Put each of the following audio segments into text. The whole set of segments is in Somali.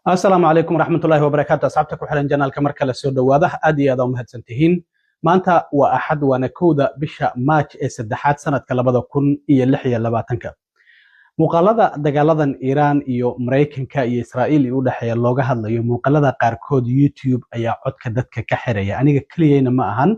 Asalaamu calaykum waraxmatullaahi wabarakaatu. Asxaabta ku xiran channelka, mar kale soo dhowaada. Aad iyo aad aa umahadsan tihiin. Maanta waa Axad, waana 1da bisha Maaj ee saddexaad sanadka 2026-ka. Muuqaalada dagaaladan Iiraan iyo Maraykanka iyo Israa'iil iyo u dhexeeya looga hadlayo, muuqaalada qaarkood YouTube ayaa codka dadka ka xiraya. Aniga keliyeyna ma ahan,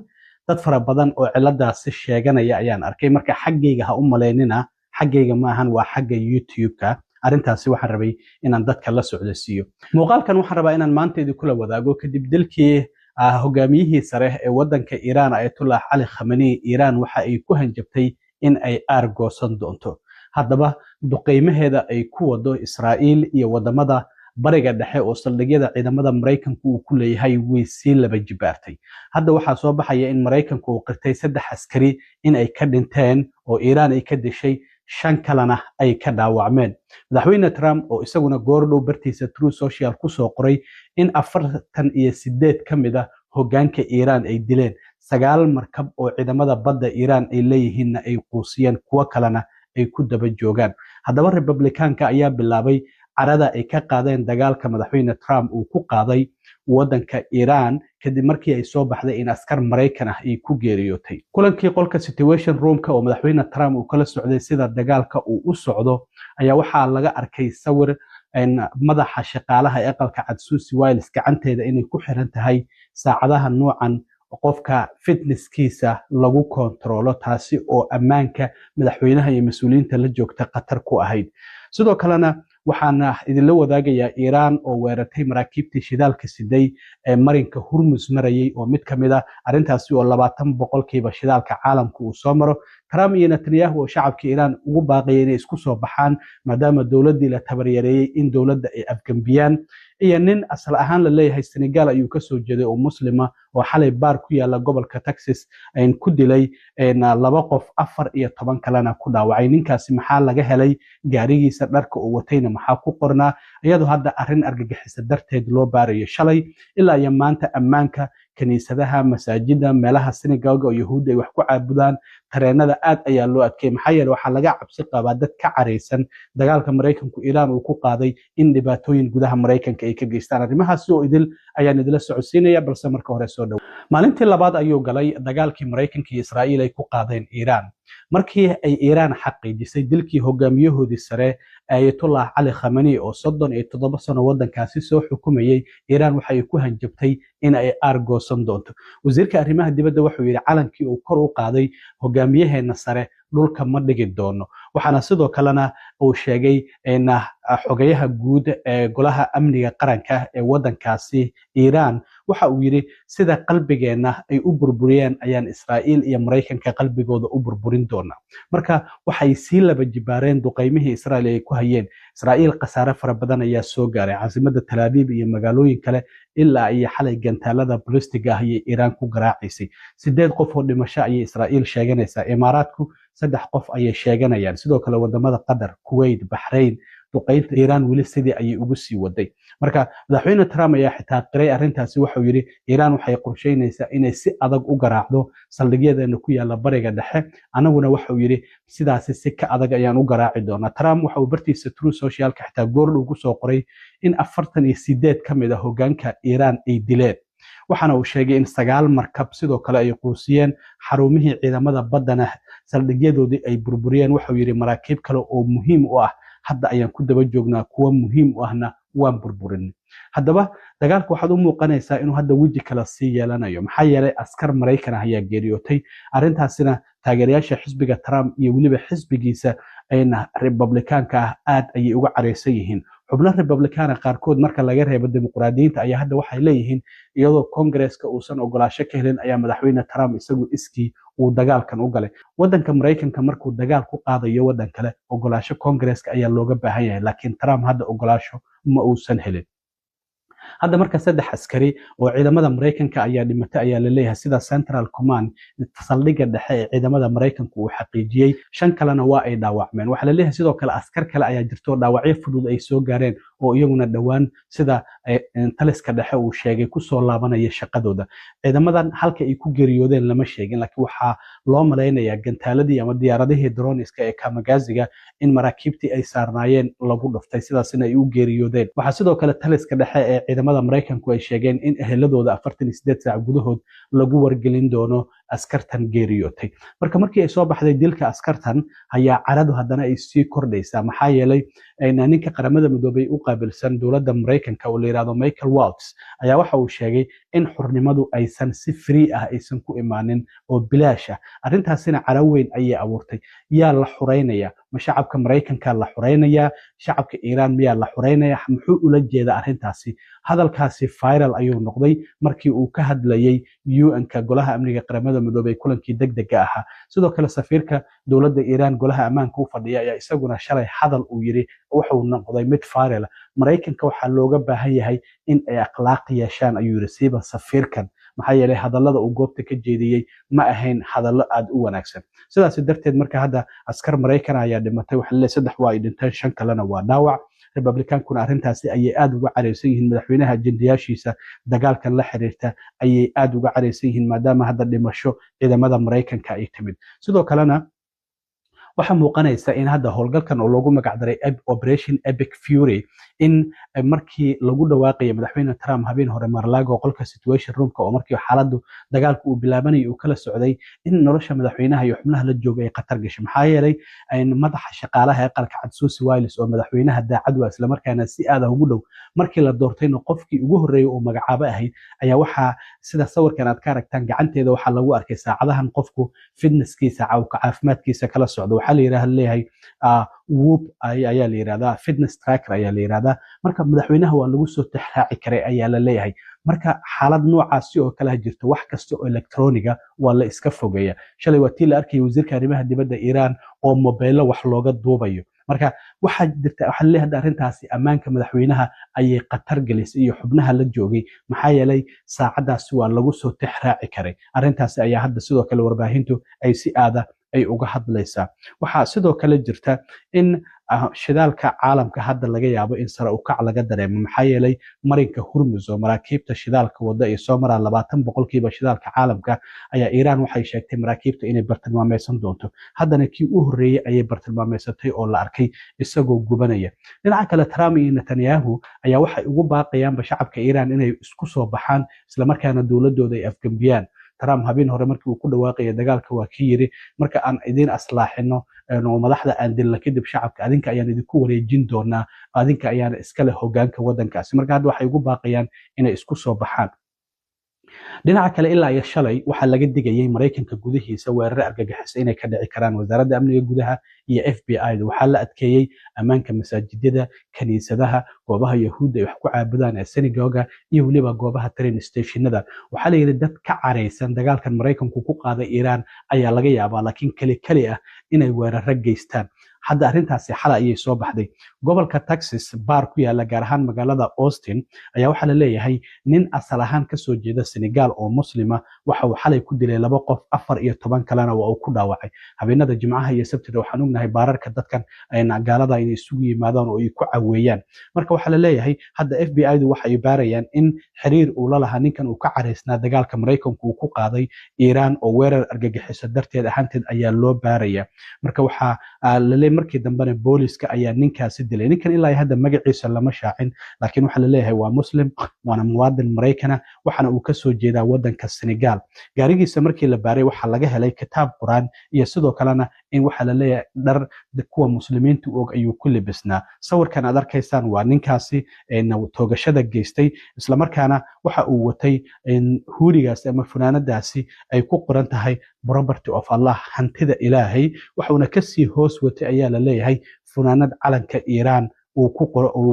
dad fara badan oo ciladaasi sheeganaya ayaan arkay. Marka xaggayga ha u malaynina, xaggayga ma ahan, waa xagga YouTube-ka. Arrintaasi waxaan rabay inaan dadka la socdosiiyo. Muuqaalkan waxaan rabaa inaan maanta idinkula wadaago: kadib dilkii hogaamiyihii sare ee waddanka Iiraan, Ayatullah Cali Khamani, Iiraan waxa ay ku hanjabtay in ay aargoosan doonto. Haddaba duqeymaheeda ay ku wado Israa'iil iyo wadamada Bariga Dhexe oo saldhigyada ciidamada Maraykanku uu ku leeyahay way sii laba jibaartay. Hadda waxaa soo baxaya in Maraykanku uu qirtay saddex askari in ay ka dhinteen oo Iiraan ay ka dishay, shan kalena ay ka dhaawacmeen. Madaxweyne Trump oo isaguna goordhow bartiisa Truth Social kusoo qoray in 48 ka mid ah hoggaanka Iiraan ay dileen, sagaal markab oo ciidamada badda Iiraan ay leeyihiinna ay quusiyeen, kuwo kalena ay ku daba joogaan. Haddaba Republikaanka ayaa bilaabay carada ay ka qaadeen dagaalka madaxweyne Trump uu ku qaaday waddanka Iiraan, kadib markii ay soo baxday in askar Maraykan ah ay ku geeriyootay. Kulankii qolka Situation Roomka oo madaxweyne Trump uu kala socday sida dagaalka uu u socdo ayaa waxaa laga arkay sawir madaxa shaqaalaha ee Aqalka Cad, Susie Wiles, gacanteeda inay ku xiran tahay saacadaha nuucan qofka fitnesskiisa lagu kontaroolo, taasi oo ammaanka madaxweynaha iyo mas-uuliyiinta la joogta khatar ku ahayd. Sidoo kalena waxaana idinla wadaagayaa Iiraan oo weerartay maraakiibtii shidaalka siday ee marinka Hurmus marayay, oo mid ka mid ah arrintaasi oo 20% shidaalka caalamka uu soo maro. Trump iyo Netanyahu oo shacabka Iiraan ugu baaqaya inay isku soo baxaan maadaama dowladdii la tabaryareeyey, in dowladda ay afgembiyaan, iyo nin asal ahaan la leeyahay Senegal ayuu kasoo jeeday oo Muslima oo xalay baar ku yaala gobolka Texas ku dilay laba qof, 14 kalena ku dhaawacay. Ninkaasi maxaa laga helay? Gaarigiisa dharka uu watayna maxaa ku qornaa, iyadoo hadda arrin argagixisa darteed loo baarayo? Shalay ilaa iyo maanta ammaanka kiniisadaha, masaajida, meelaha synagoga oo Yahuudda ay wax ku caabudaan, tareenada aad ayaa loo adkeeyay. Maxaa yeele, waxaa laga cabsi qabaa dad ka caraysan dagaalka Maraykanku Iiraan uu ku qaaday in dhibaatooyin gudaha Maraykanka ay ka geystaan. Arrimahaasi oo idil ayaan idila socodsiinaya, balse marka hore soo dhow. Maalintii labaad ayuu galay dagaalkii Maraykanka iyo Israa'iil ay ku qaadeen Iiraan. Markii ay Iiraan xaqiijisay dilkii hogaamiyahoodii sare, Ayatullah Cali Khamani, oo 37 sano waddankaasi soo xukumayay, Iiraan waxa ay ku hanjabtay in ay aargoosan doonto. Wasiirka arrimaha dibadda wuxuu yidhi calankii uu kor u qaaday hogaamiyaheenna sare dhulka ma dhigi doono. Waxaana sidoo kalena uu sheegay xogayaha guud ee Golaha Amniga Qaranka ee waddankaasi Iiraan, waxa uu yidhi sida qalbigeenna ay u burburiyeen ayaan Israa'iil iyo Maraykanka qalbigooda u burburin doonaa. Marka waxay sii laba jibaareen duqaymihii Israa'iil ay ku hayeen. Israa'iil khasaare fara badan ayaa soo gaaray. Caasimadda Talaabiib iyo magaalooyin kale ilaa iyo xalay gantaalada balistiga ah ayay Iiraan ku garaacaysay. Sideed qof oo dhimasho ayay Israa'iil sheeganaysaa, Imaaraadku saddex qof ayay sheeganayaan, sidoo kale wadamada Qatar, Kuwait, Baxrayn. Duqaynta Iiraan weli sidii ayay ugu sii waday. Marka madaxweyne Trump ayaa xitaa qiray arrintaasi. Waxau yidhi Iiraan waxay qorsheynaysaa inay si adag u garaacdo saldhigyadeena ku yaala Bariga Dhexe, anaguna waxau yidhi sidaasi si ka adag ayaan u garaaci doonaa. Trump waxa uu bartiisa Truth Socialka xitaa goordhow ku soo qoray in 48 ka mid ah hoggaanka Iiraan ay dileen. Waxaana uu sheegay in sagaal markab sidoo kale ay quusiyeen, xarumihii ciidamada baddana saldhigyadoodii ay burburiyeen. Waxau yidhi maraakiib kale oo muhiim u ah hadda ayaan ku daba joognaa, kuwa muhiim u ahna waan burburin. Haddaba dagaalka waxaad u muuqanaysaa inuu hadda weji kale sii yeelanayo, maxaa yeelay askar Maraykan ah ayaa geeriyootay. Arrintaasina taageerayaasha xisbiga Trump iyo weliba xisbigiisa ayna Republikaanka ah aad ayay uga careysan yihiin. Xubno Republikaana qaarkood, marka laga reebo Dimuqraadiyiinta, ayaa hadda waxay leeyihiin iyadoo Kongareska uusan ogolaasho ka helin ayaa madaxweyne Trump isagu iskii uu dagaalkan u galay waddanka Maraykanka. Markuu dagaal ku qaadayo waddan kale, ogolaasho Kongareska ayaa looga baahan yahay, laakiin Trump hadda ogolaasho ma uusan helin. Hadda marka saddex askari oo ciidamada Maraykanka ayaa dhimatay ayaa laleeyahay, sida Central Command, saldhigga dhexe ee ciidamada Maraykanka, uu xaqiijiyey. Shan kalena waa ay dhaawacmeen. Waxaa laleeyahay sidoo kale askar kale ayaa jirto dhaawacyo fudud ay soo gaareen. oo iyaguna dhowaan, sida taliska dhexe uu sheegay, kusoo laabanaya shaqadooda. Ciidamadan halka ay ku geeriyoodeen lama sheegin, laakiin waxaa loo malaynayaa gantaaladii ama diyaaradihii droniska ee kamikaze-ga in maraakiibtii ay saarnaayeen lagu dhuftay, sidaasina ay u geeriyoodeen. Waxaa sidoo kale taliska dhexe ee ciidamada Maraykanku ay sheegeen in eheladooda 48 saac gudahood lagu wargelin doono askartan geeriyootay. Marka markii ay soo baxday dilka askartan ayaa caradu haddana ay sii kordhaysaa, maxaa yeelay ninka Qaramada Midoobay u qaabilsan dowladda Maraykanka oo la yidhahdo Michael Waltz ayaa waxa uu sheegay in xurnimadu aysan si free ah aysan ku imaanin oo bilaash ah. Arrintaasina caro weyn ayay abuurtay. Yaa la xureynaya? Ma shacabka Maraykanka la xureynayaa? Shacabka Iiraan miyaa la xureynaya? Muxuu ula jeeda arrintaasi? Hadalkaasi viral ayuu noqday markii uu ka hadlayay UN-ka, Golaha Amniga Qaramada Midoobay, kulankii degdega ahaa. Sidoo kale safiirka dowladda Iiraan Golaha Ammaanka u fadhiya ayaa isaguna shalay hadal uu yiri wuxuu noqday mid viral. Maraykanka waxaa looga baahan yahay in ay akhlaaq yeeshaan, ayuu yiri, siiba safiirkan, maxaa yeelay hadallada uu goobta ka jeediyey ma ahayn hadallo aada u wanaagsan. Sidaas darteed marka hadda askar Maraykan ayaa dhimatay. Waxa laleeyahay saddex waa ay dhinteen, shan kalena waa dhaawac. Republikaankuna arrintaasi ayay aada uga careysan yihiin. Madaxweynaha ajendayaashiisa dagaalkan la xiriirta ayay aada uga careysan yihiin, maadaama hadda dhimasho ciidamada Maraykanka ay timid. Sidoo kalena waxaa muuqanaysa in hadda howlgalkan oo loogu magacdaray Operation Epic Fury, in markii lagu dhawaaqaya madaxweyne Trump habeen hore Mar-a-Lago, qolka situation roomka, oo markii xaaladdu dagaalku uu bilaabanayay uu kala socday, in nolosha madaxweynaha iyo xubnaha la jooga ay khatar gashay, maxaa yeelay madaxa shaqaalaha Aqalka Cad, Susie Wiles, oo madaxweynaha daacad waa islamarkaana si aada ugu dhow, markii la doortayna qofkii ugu horreeyay oo magacaabo ahayd, ayaa waxaa sida sawirkan aad ka aragtaan gacanteeda waxaa lagu arkay saacadahan qofku fitnesskiisa, caafimaadkiisa kala socdo. Waxaa la yidhahda leeyahay Whoop ayaa la yidhahdaa, fitness tracker ayaa la yidhahdaa. Marka madaxweynaha waa lagu soo tixraaci karay ayaa la leeyahay. Marka xaalad noocaasi oo kale jirto, wax kasta oo electroniga waa la iska fogeeya. Shalay waa tii la arkayay wasiirka arrimaha dibadda Iiraan oo mobeelo wax looga duubayo. Marka waxaa jirta, waxaa leeyahay arrintaasi ammaanka madaxweynaha ayay khatar gelisay iyo xubnaha la joogay, maxaa yeelay saacadaasi waa lagu soo tixraaci karay. Arrintaasi ayaa hadda sidoo kale warbaahintu ay si aada ay uga hadlaysaa. Waxaa sidoo kale jirta in shidaalka caalamka hadda laga yaabo in sare u kac laga dareemo, maxaa yeelay marinka Hurmuz oo maraakiibta shidaalka wada ay soo maraan 20% shidaalka caalamka ayaa Iiraan waxay sheegtay maraakiibta inay bartilmaameysan doonto. Haddana kii u horreeyey ayay bartilmaameysatay oo la arkay isagoo gubanaya. Dhinaca kale, Trump iyo Netanyahu ayaa waxay ugu baaqayaanba shacabka Iiraan inay isku soo baxaan, islamarkaana dowladooda ay afgembiyaan. Trump habeen hore markii uu ku dhawaaqaya dagaalka waa kii yiri, marka aan idiin aslaaxino oo madaxda aan dilna kadib, shacabka adinka ayaan idinku wareejin doonaa, adinka ayaana iskale hogaanka waddankaasi. Marka hadda waxay ugu baaqayaan inay isku soo baxaan. Dhinaca kale, ilaa iyo shalay waxaa laga digayay Maraykanka gudihiisa weerare argagixisa inay ka dhici karaan. Wasaaradda Amniga Gudaha iyo FBI da waxaa la adkeeyey ammaanka masaajidada, kaniisadaha, goobaha Yahuudda ay wax ku caabudaan ee synagoga iyo weliba goobaha train stationada. Waxaa la yidhi dad ka caraysan dagaalkan Maraykanku ku qaaday Iiraan ayaa laga yaabaa, laakiin keli keli ah, inay weeraro geystaan. Hadda arrintaasi xalay ayay soo baxday. Gobolka Texas baar ku yaala, gaar ahaan magaalada Austin, ayaa waxaa la leeyahay nin asal ahaan kasoo jeeda Senegal oo Muslima waxa uu xalay ku dilay laba qof, 14 kalena waa uu ku dhaawacay. Habeenada Jimcaha iyo Sabtida waxaan ognahay baararka dadkan gaalada inay isugu yimaadaan oo ay ku caweeyaan. Marka waxaa la leeyahay hadda FBI du waxay baarayaan in xiriir uu la lahaa ninkan uu ka caraysnaa dagaalka Maraykanku uu ku qaaday Iiraan, oo weerar argagixiso darteed ahaanteed ayaa loo baaraya. Marka waxaa lale markii dambena booliska ayaa ninkaasi dilay. Ninkan ilaa hadda magaciisa lama shaacin, laakiin waxaa laleeyahay waa Muslim, waana muwaadin Maraykana, waxaana uu kasoo jeedaa wadanka Senegal. Gaarigiisa markii la baaray waxaa laga helay kitaab Quraan iyo sidoo kalena in waxaa la leeyahay dhar kuwa Muslimiinta og ayuu ku libisnaa. Sawirkan aad arkaysaan waa ninkaasi toogashada geystay, islamarkaana waxa uu watay hoodie-gaasi ama funaanadaasi ay ku qoran tahay "Property of Allah", hantida Ilaahay. Waxuuna kasii hoos watay ayaa la leeyahay funaanad calanka Iiraan uu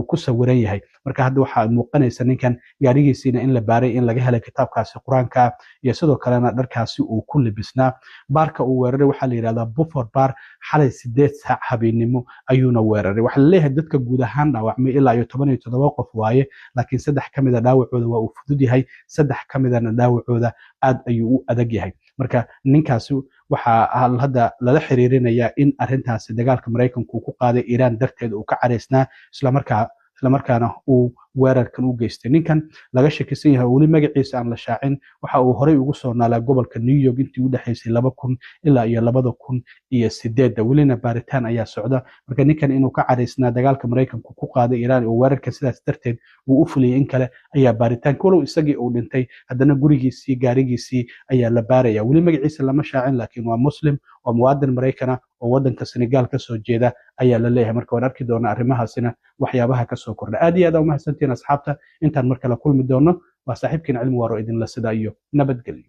ku sawiran yahay. Marka hadda waxaa muuqanaysa ninkan gaarigiisiina in la baaray in laga helay kitaabkaasi Qur-aanka iyo sidoo kalena dharkaasi uu ku libisnaa. Baarka uu weeraray waxaa la yidhahdaa Bufford Bar. Xalay 8 saac habeenimo ayuuna weeraray. Waxaa laleeyahay dadka guud ahaan dhaawacmay ilaa iyo 17 qof waaye, laakiin saddex ka mida dhaawacooda waa uu fudud yahay, saddex ka midana dhaawacooda aad ayuu u adag yahay. Marka ninkaasi waxaa hadda lala xiriirinayaa in arrintaasi dagaalka Maraykanku ku qaaday Iiraan darteed uu ka caraysnaa, islamarkaa Islamarkaana uu weerarkan u geystay ninkan laga shakisan yahay oo weli magaciisa aan la shaacin. Waxa uu horey ugu soo naalaa gobolka New York intii u dhexaysay 2000 ilaa iyo 2008-da, welina baaritaan ayaa socda. Marka ninkan inuu ka caraysnaa dagaalka Maraykanku ku qaaday Iiraan oo weerarka sidaas darteed uu u fuliyey in kale ayaa baaritaanka. Walow isagii uu dhintay, haddana gurigiisii, gaarigiisii ayaa la baaraya. Weli magaciisa lama shaacin, laakiin waa Muslim oo muwaadin Maraykana oo waddanka Senegal kasoo jeeda ayaa la leeyahay. Marka waan arki doonaa arrimahaasina waxyaabaha kasoo kordha. Aad iyo aad aa umahadsantihiin, asxaabta. Intaan mar kale kulmi doono, waa saaxiibkiin Cilmi Waaro, idinla sidaa iyo nabadgelyo.